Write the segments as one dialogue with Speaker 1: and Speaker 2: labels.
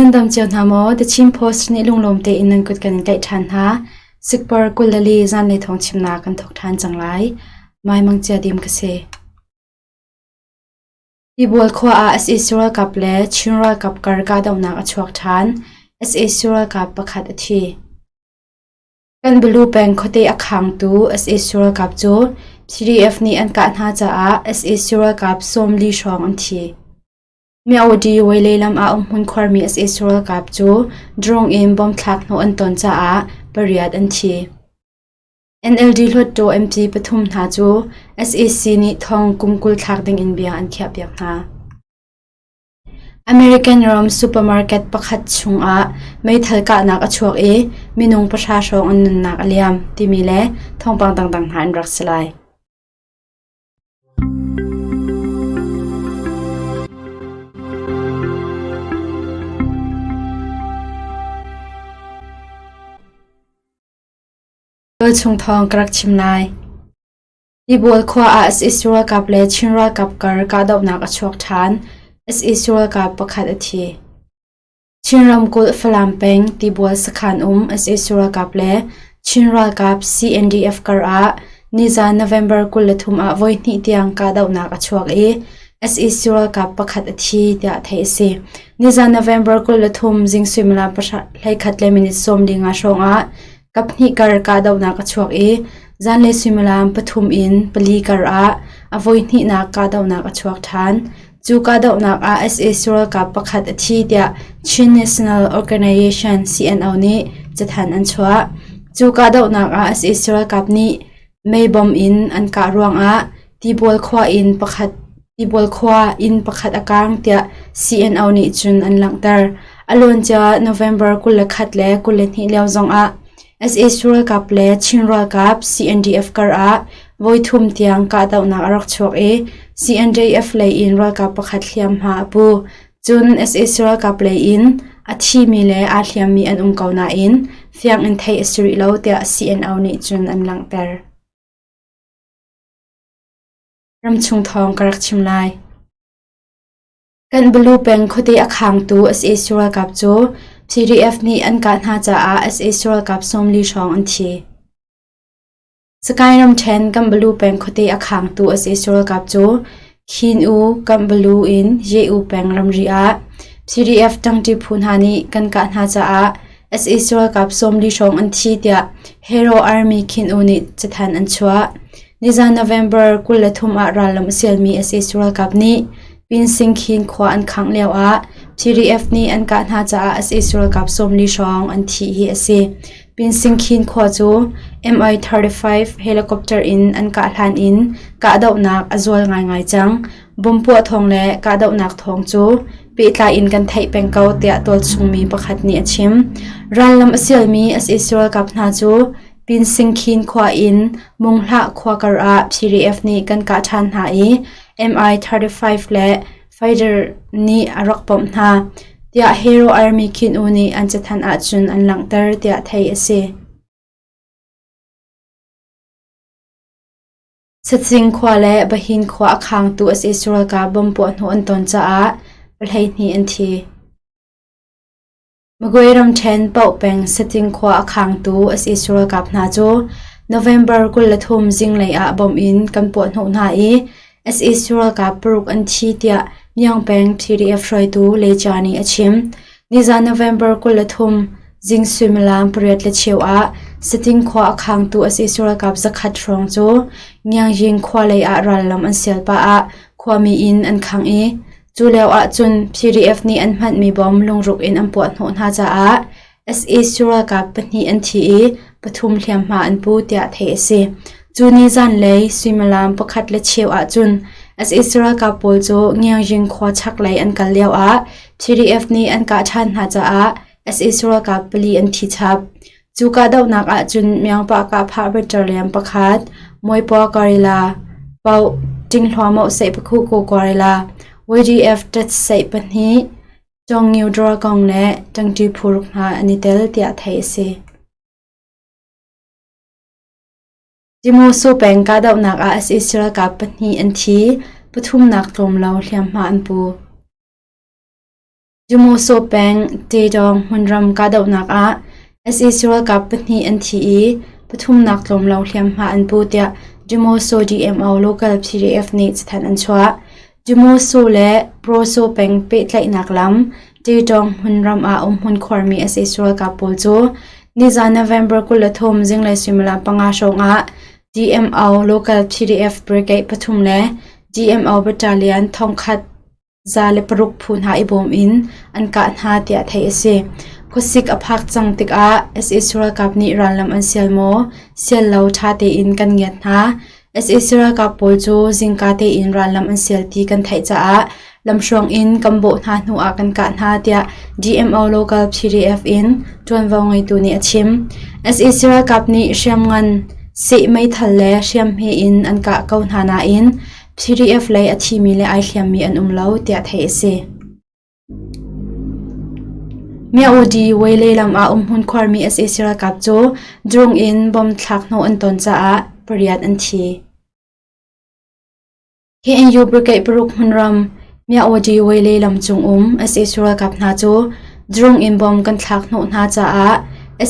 Speaker 1: Nan dam cio hna maw? The Chin Post nih lunglawm tein nan kut kan in tlaih ṭhan hna. Sikpar 24 zanlei thawng chimnak kan thawk ṭhan cang lai. Mai Mang Cia Dim ka si. Tibual khua ah sac ralkap le Chin ralkap kar kahdohnak a chuak ṭhan. Sac ralkap pakhat a thi. Kan Balu peng khuate a khangtu sac ralkap cu PDF nih an kah hna caah sac ralkap 40 hrawng an thi. Myawaddy Wailei lam ah umhmun khuarmi sac ralkap cu drone in bomb thlak hnawh an ton caah pariat an thi. NLD Hluttaw MP pathum hna cu sac nih thong kum 20 thlak dingin bia an khiahpiak hna. American ram supermarket pakhat chungah meithal kahnak a chuak i minung pahra hrawng an nunnak a liam timi le thawngpang dangdang hna an rak si lai. Tualchung thawng ka rak chim lai. Tibual khua ah sac ralkap le Chin ralkap kar kahdohnak a chuak ṭhan. Sac ralkap pakhat a thi. Chin ramkulh Falam peng Tibual sakhan um sac ralkap le Chin ralkap CNDF kar ah nizan November 23 ah voihnih tiang kahdohnak a chuak i sac ralkap pakhat a thi tiah theih a si. Nizan November 23 zing suimilam 11 le minute 15 hrawng ah Kaphnih kar kahdohnak a chuak i zanlei suimilam pathum in pali kar ah a voihnihnak kahdohnak a chuak ṭhan. Cu kahdohnak ah sac ralkap pakhat a thi tiah Chin National Organization CNO nih cathanh an chuah. Cu kahdohnak ah sac ralkap nih meibom in an kah ruangah Tibual khua in pakhat Tibual khua inn pakhat a kaang tiah CNO nih cun an langhter. A luancia November 21 le 22 lio zongah sac ralkap le Chin ralkap CNDF kar ah voithum tiang kahdohnak a rak chuak i CNDF lei in ralkap pakhat hliamhma a pu. Cun sac ralkap lei in a thimi le aa hliammi an um ko nain fiang in theih a si rih lo tiah CNO nih cun an langhter. Ramchung thawng ka rak chim lai. Kan Balu peng khuate a khangtu sac ralkap cu PDF nih an kah hna caah sac ralkap 40 hrawng an thi. Sakae ramṭhen kan Balu peng khuate a khangtu sac ralkap cu Khin U Kamh Balu in Ye U peng ramri ah PDF ṭangṭi phu hna nih kan kah hna caah sac ralkap 40 hrawng an thi tiah Hero Army Khin U nih cathanh an chuah. Nizan November 23 ah rallam a sialmi sac ralkap nih Pinsingkhin khua an khangh lioah PDF nih an kah hna caah sac ralkap 40 hrawng an thih hi a si. Pinsingkhin khua cu Mi-35 helicopter in an kah hlan in kahdohnak a zual ngaingai cang. Bomb puah thawng le kahdohnak thawng cu pehtlai in kan theih peng ko tiah tualchungmi pakhat nih a chim. Rallam a sialmi sac ralkap hna cu Pinsingkhin khua in Munghlah khua kar ah PDF nih kan kah ṭhan hna i Mi-35 le fighter nih a rak bawmh hna, tiah Hero Army Khin U nih an cathanh ahcun an langhter tiah theih a si. Sacing khua le Bahin khua a khangtu sac ralkap bomb puahhnawh an ton caah 12 an thi. Magway ramṭhen Paoh peng Sating khua a khangtu sac ralkap hna cu November 23 zinglei ah bomb in kan puahhnawh hna i sac ralkap paruk an thi tiah Myaung peng PDF hruaitu Leca nih a chim. Nizan November 23 zing suimilam 8:15 ah Sating khua a khangtu sac ralkap zakhat hrawng cu Ngiangying khua lei ah rallam an sial pah ah khuami inn an khangh i Cu lio ahcun PDF nih an hmanhmi bom lungruk in an puahhnawh hna caah sac ralkap pahnih an thi i pathum hliamhma an pu tiah theih a si. Cu ni zanlei suimilam pakhat le cheu ahcun sac ralkap pawl cu Ngiangying khua chaklei an kal lio ah PDF nih an kah ṭhan hna caah sac ralkap pali an thi chap. Cu kahdohnak ahcun Myaungpah kahphah battalion pakhat, Muipua Guerrilla, Paoh Ṭinghluamoh Seihpakhuku Guerrilla, YDF ṭatseih pahnih, Cawngngio Drawkong le ṭangṭi phu ruk hna an i tel tiah theih a si. Timosu peng kahdohnak ah sac ralkap pahnih an thi, pathumnak tlawm lo hliamhma an pu. Jumoso peng Taedong hmunram kahdohnak ah sac ralkap pahnih an thi i pathumnak tlawm lo hliamhma an pu tiah Jumoso DMO local PDF nih cathanh an chuah. Jumoso le Proso peng pehtlaihnak lam Taedong hmunram ah umhmun khuarmi sac ralkap pawl cu nizan November 23 zinglei suimilam panga hrawng ah DMO local PDF brigade pathum le DMO battalion thongkhat 106 phu hna i bawm in an kah hna tiah theih a si. Khuasik a phak cang tikah sac ralkap nih rallam an sial maw, sial lo ṭha tein kan ngiat hna. Sac ralkap pawl cu zingka tein rallam an sial ti kan theih caah lamhruang in kan bawh hna hnu ah kan kah hna tiah DMO local PDF in ṭuanvo ngeitu nih a chim. Sac ralkap nih hriamngan seh meithal le hriamhme in an kah ko hna nain PDF lei a thimi le ai hliammi an um lo tiah theih a si. Myaudi Wele lam ah umhmun khuarmi sac ralkap cu drone in bomb thlak hnawh an ton caah pariat an thi. KNU Brigade paruk hmunram Myaudi Wele lam cung um sac ralkap hna cu drone in bomb kan thlak hnawh hna caah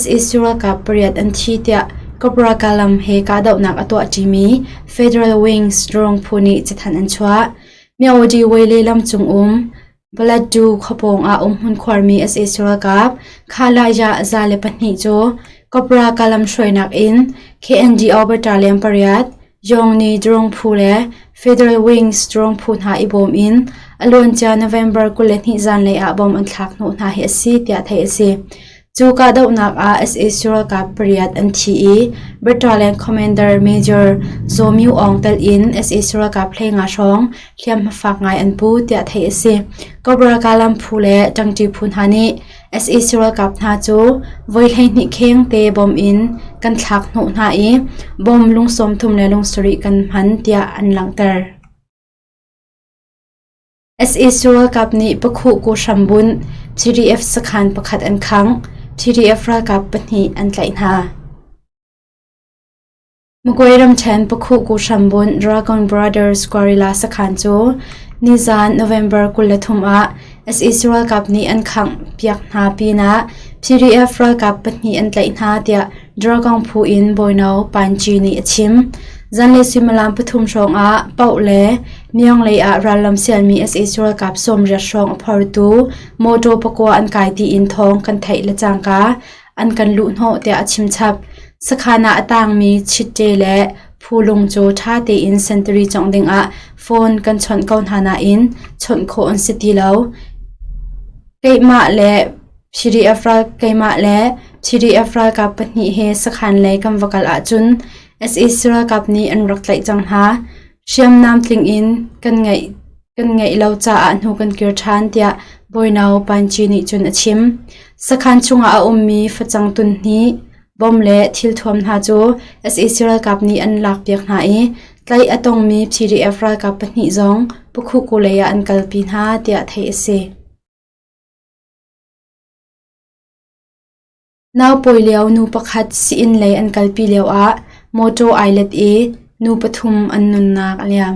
Speaker 1: sac ralkap pariat an thi tiah Cobra Kalam he kahdohnak a tuahṭimi Federal Wings drone phu nih cathanh an chuah. Myaudi Wele lam cung um Balatdu khuapawng ah umhmun khuarmi sac ralkap Khalaya 102 cu Cobra Kalam hruainak in KNDO Battalion pariat Yongni drone phu le Federal Wings drone phu hna i bawm in a luancia November 22 zanlei ah bom an thlak hnawh hna hi a si tiah theih a si. Cu kahdohnak ah sac ralkap pariat an thi i Battalion Commander Major Zaw Myu Aung telh in sac ralkap 15 hrawng hliamhma fak ngai an pu tiah theih a si. Cobra Kalam phu le ṭangṭi phu hna nih sac ralkap hna cu voi 12 kheng te bom in kan thlak hnawh hna i bom lung 30 le lung sarih kan hman tiah an langhter. Sac ralkap nih Pakhuh Kawhrambunh PDF sakhan pakhat an khangh. PDF ralkap pahnih an tlaih hna. Magway ramṭhen Pakhuh Kawhrambunh Dragon Brothers Guerrilla sakhan cu nizan November 23 ah sac ralkap nih an khangh piak hna pinah PDF ralkap pahnih an tlaih hna tiah Dragon phu in Bawino Panci nih a chim. Zanlei suimilam pathum hrawng ah Paoh le Myaung lei ah rallam sialmi sac ralkap 80 hrawng a phortu mawṭaw pakua an kai tiin thawng kan theih le cangka an kan luhhnawh tiah a chimchap. Sakhan ah a tangmi Chitte le Phulung cu ṭha tein sentari cawngh dingah phone kan chawnh ko hna nain chawnh khawh an si ti lo. Keimah le PDF ral keimah le PDF ralkap pahnih he sakhan lei kan va kal ahcun sac ralkap nih an rak tlaih cang hna. Hriamnam tling in kan ngeih kan ngeih lo caah hnu kan kir ṭhan tiah Bawino Panci nih cun a chim. Sakhan chungah a ummi facang tun hnih, bom le thilthuam hna cu sac ralkap nih an lakpiak hna i tlaih a tongmi PDF ralkap pahnih zong Pakhuku lei ah an kalpi hna tiah theih a si. Naupawi lio nu pakhat sii-inn lei an kalpi lioah mawṭaw ai let i nu pathum an nunnak a liam.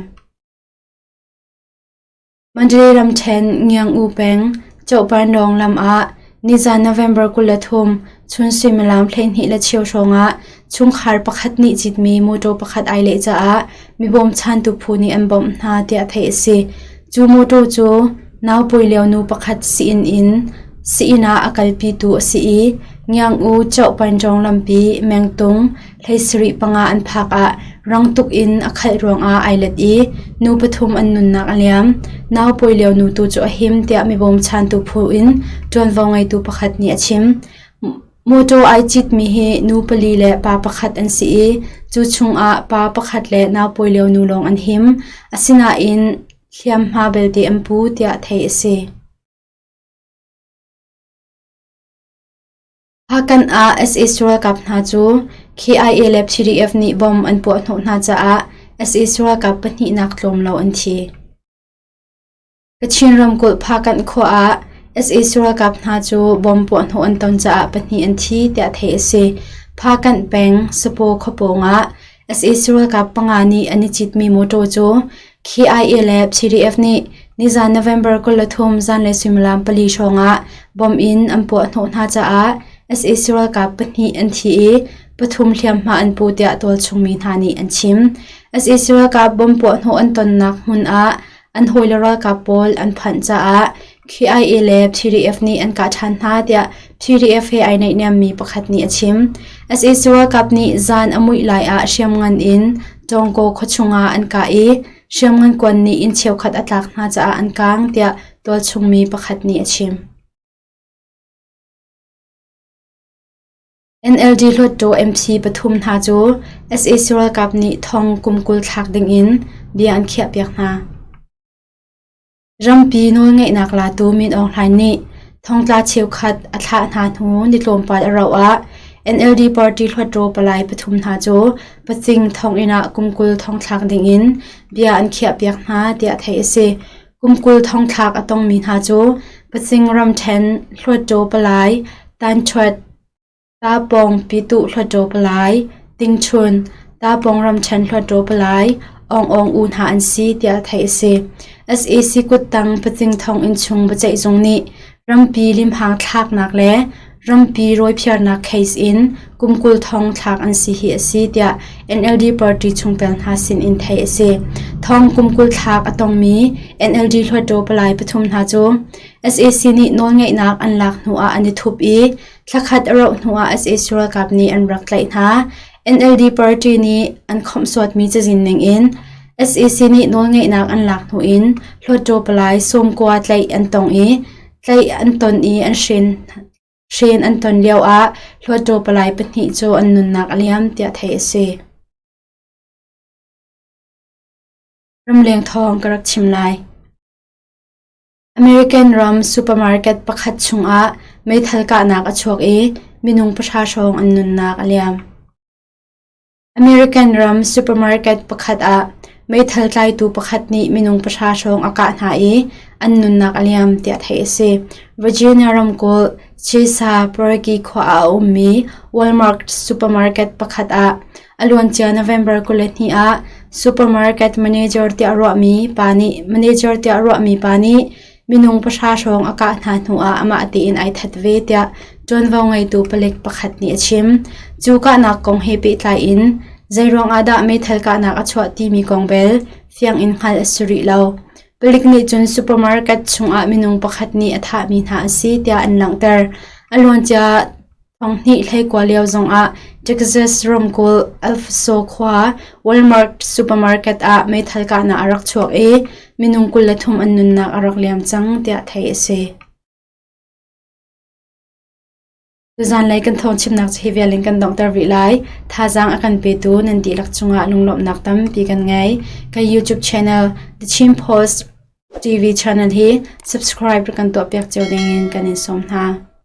Speaker 1: Mandalay ramṭhen Ngiang-U peng Cohpanlawng lam ah nizan November 23 chun suimilam 12 le cheu hrawngah chungkhar pakhat nih citmi mawṭaw pakhat ai leh caah mi bawmchantu phu nih an bawmh hna tiah theih a si. Cu mawṭaw cu naupawi lio nu pakhat sii-inn in sii-inn ah a kalpitu a si i Ngiang-U Cohpanlawng lampi mengtung 75 an phak ah rang tuk in a khalh ruangah ai let i nu pathum an nunnak a liam. Naupawi lio nu tu cu a him tiah mi bawmchantu phu in ṭuanvo ngeitu pakhat nih a chim. Mawṭaw ai citmi hi nu pali le pa pakhat an si i cu chungah pa pakhat le naupawi lio nu lawng an him. Asinain hliamhma belte an pu tiah theih a si. Hpakant ah sac ralkap hna cu KIA le PDF nih bomb an puahhnawh hna caah sac ralkap pahnihnak tlawm lo an thi. Kachin ramkulh Hpakant khua ah sac ralkap hna cu bomb puahhnawh an ton caah pahnih an thi tiah theih a si. Hpakant peng Sapaw khuapawng ah sac ralkap panga nih an i citmi mawṭaw cu KIA le PDF nih Nizan November 23 zanlei suimilam pali hrawngah bomb in an puah hnawh hna caah sac ralkap pahnih an thi i pathum hliamhma an pu tiah tualchung mi hna nih an chim. Sac ralkap bomb puah hnawh an tonnak hmun ah an hawile ralkap pawl an phanh caah KIA le PDF nih an kah ṭhan hna tiah PDF he ai naihniammi pakhat nih a chim. Sac ralkap nih zan a muih lai ah hriamngan in Tawngkaw khuachung ah an kah i hriamngan kuan nih inn cheukhat a tlak hna caah an kaang tiah tualchungmi pakhat nih a chim. NLD Hluttaw MP pathum hna cu sac ralkap nih thong kum 20 thlak dingin bia an khiahpiak hna. Rampi nawlngeihnak latu Min Aung Hlaing nih thongtla cheukhat a thlah hna hnu ni tlawmpal a rauh ah NLD party Hluttaw palai pathum hna cu pacing thonginn ah kum 20 thongthlak dingin bia an khiahpiak hna tiah theih a si. Kum 20 thongthlak a tongmi hna cu Pacing ramṭhen Hluttaw palai Tan Ṭhuat, Tapawng Pyituh Hluttaw palai Ting Chun, Tapawng ramṭhen Hluttaw palai Aung Aung U hna an si tiah theih a si. Sac kuttang Pacing thonginn chung biaceihzung nih rampi limhang thlaknak le rampi rawiphiarnak case in kum 20 thong thlak an si hi a si tiah NLD party chungtel hna sin in theih a si. Thong kum 20 thlak a tongmi NLD Hluttaw palai pathum hna cu sac nih nawlngeihnak an lak hnuah an i thup i thlakhat a rauh hnuah sac ralkap nih an rak tlaih hna. NLD party nih an khawmhsuatmi cazin ning in sac nih nawlngeihnak an lak hnu in Hluttaw palai sawmkua tlaih an tong i tlaih an ton i an hren hren an ton lioah Hluttaw palai pahnih cu an nunnak a liam tiah theih a si. Ramleng thawng ka rak chim lai. American ram supermarket pakhat chungah meithal kahnak a chuak i minung pahra hrawng an nunnak a liam. American ram supermarket pakhat ah meithal tlaitu pakhat nih minung pahra hrawng a kah hna i an nunnak a liam tiah theih a si. Virginia ramkulh Chesapeake khua ah a ummi Walmart supermarket pakhat ah a luancia November 22 ah supermarket manager tiah ruahmi pa nih manager tiah ruahmi pa nih minung pahra hrawng a kah hna hnuah amah tein ai that ve tiah ṭuanvo ngeitu palik pakhat nih a chim. Cu kahnak kong he pehtlai in zeiruang ah dah meithal kahnak a chuah timi kong bel fiang in hngalh a si rih lo. Palik nih cun supermarket chungah minung pakhat nih a thahmi hna a si tiah an langhter. A luancia Thonghnih hleikua lio zongah Texas ramkulh El Paso khua Walmart supermarket ah meithal kahnak a rak chuak i minung 23 an nunnak a rak liam cang tiah theih a si. Tuzanlei kan thawngchimnak cu hi vial in kan donghter rih lai. Thazaang a kan petu nan dihlak cungah lunglawmhnak tampi kan ngei. Ka YouTube channel The Chin Post TV channel hi subscribe kan tuahpiak cio dingin kan in sawm hna.